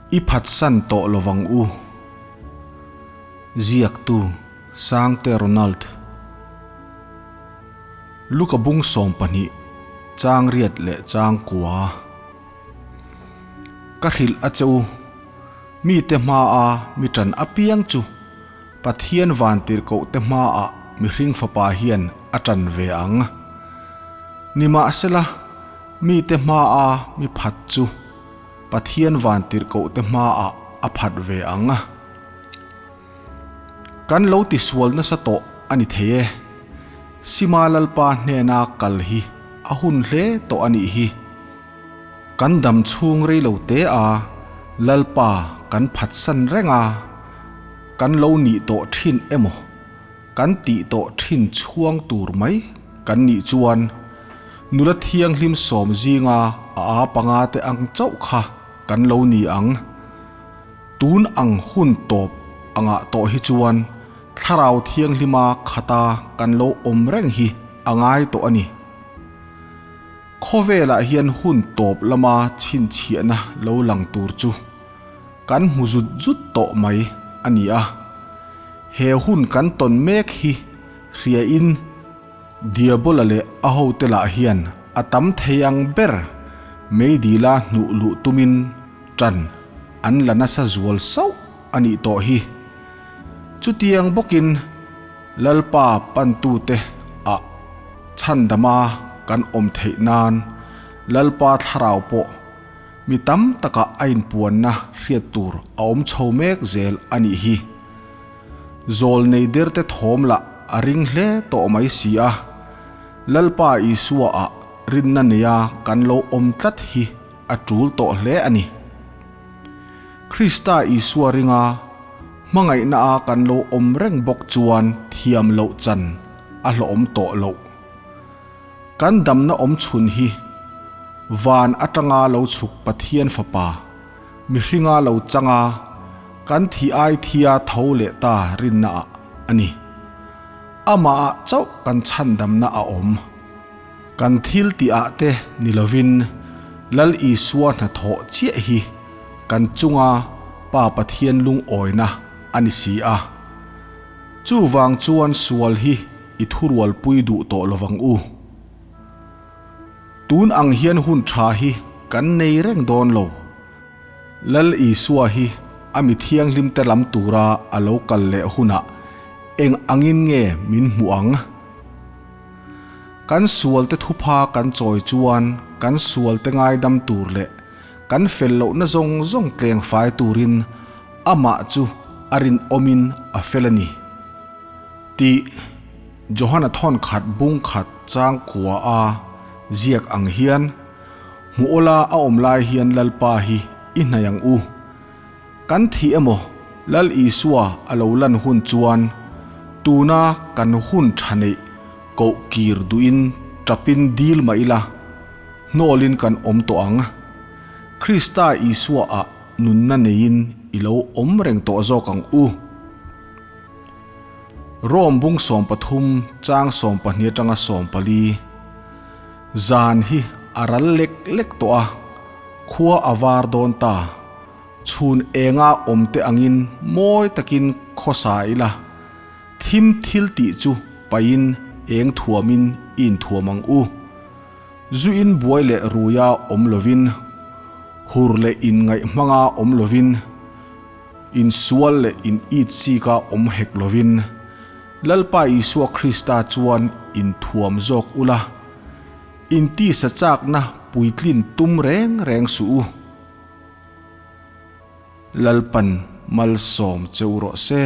I phatsan tawh lovang u. Ziaktu, Sangte Ronald. Luka bung 12, chang riat leh chang kua. Ka hrilh a che u, mite hmaa mi ṭan apiang chu Pathian vantirhkohte hmaah mihring fapa hian a ṭan ve ang. Nimahsela, mite hmaa mi phat chu Pathian vantirhkohte hmaah a phat ve ang. Kan lo tisual nasa tawh a ni thei e. Sima Lalpa hnena kal hi a hun hle tawh a nih hi. Kan dam chhung rei lo te a Lalpa kan phatsan reng a, kan lo nih tawh thin emaw, kan tih tawh thin chhuang tur mai kan nih chuan nula thianghlim sawm zinga a a panga te ang chauh kha kan lo ni ang. Tun ang hun tawp angah tawh hi chuan Thlarau Thianghlima khata kan lo awm reng hi a ngai tawh a ni. Khawvelah hian hun tawp lama chhinchhiahna lo lang tur chu kan hmu zut zut tawh mai a ni a. He hun kan tawn mek hi hriain Diabola leh a hote lah hian a tam thei ang ber meidila hnuh luh tumin ṭan an la nasa zual sauh a nih tawh hi. Chutiang bawkin Lalpa pantute ah chhandama kan awm theih nan Lalpa thlarau pawh mi tam takah a inpuanna hriat tur a awm chho mek zel a nih hi. Zawl nei derte thawm lah a ring hle tawh mai si a, Lalpa Isua ah rinna neia kan lo awm tlat hi a tul tawh hle a ni. Krista Isua ringa hmangaihna a kan lo awm reng bawk chuan thiam loh chan a hlawhawm tawh loh. Kan damna awm chhun hi van atanga lo chhuk Pathian Fapa, mihringa lo changa kan thi ai thia tho leh ta rinna ah a ni. Amah ah chauh kan chhandamna a awm. Kan thil tih ah te ni lovin Lal Isua hnathawh chiah hi kan chunga Pa Pathian lungawina a ni si a. Chuvang chuan sual hi i thurualpui duh tawh lovang u. Tun ang hian hun tha hi kan nei reng dawn lo. Lal Isua hi a mi thianghlim te lam tura a lo kal leh hunah eng angin nge min hmuh ang? Kan sualte thupha kan chawi chuan kan sualte ngaidam tur leh kan fel lohna zawng zawng tleng fai turin amah chu a rinawmin a fel a ni. Tih Johana thawn khat bung khat chang kua a ziak ang hian, Hmuh awla a awm lai hian Lalpa hi i hnaih ang u. Kan thih emaw Lal Isua a lo lan hun chuan tuna kan hun tha neih koh kir duhin tapin dil mah ila, hnawlin kan awm tawh ang. Krista Isua ah nunna neiin i lo awm reng tawh zawk ang u. Rome bung 13 chang 12 atanga 14 Zan hi a ral lek lek tawh a, khua a var dawn ta. Chhun enga awm te angin mawi takin khawsa ila, thim thil tih chu paihin eng thuamin i inthuam ang u. Zu in buai leh ruia awm lovin, hur leh inngaih hmanga awm lovin, Insual leh in it sika awm hek lovin Lalpa Isua Krista chuan inthuam zawk ula, intisa chakna puitlin tum reng reng suh u. Lalpan malsawm che u rawh se.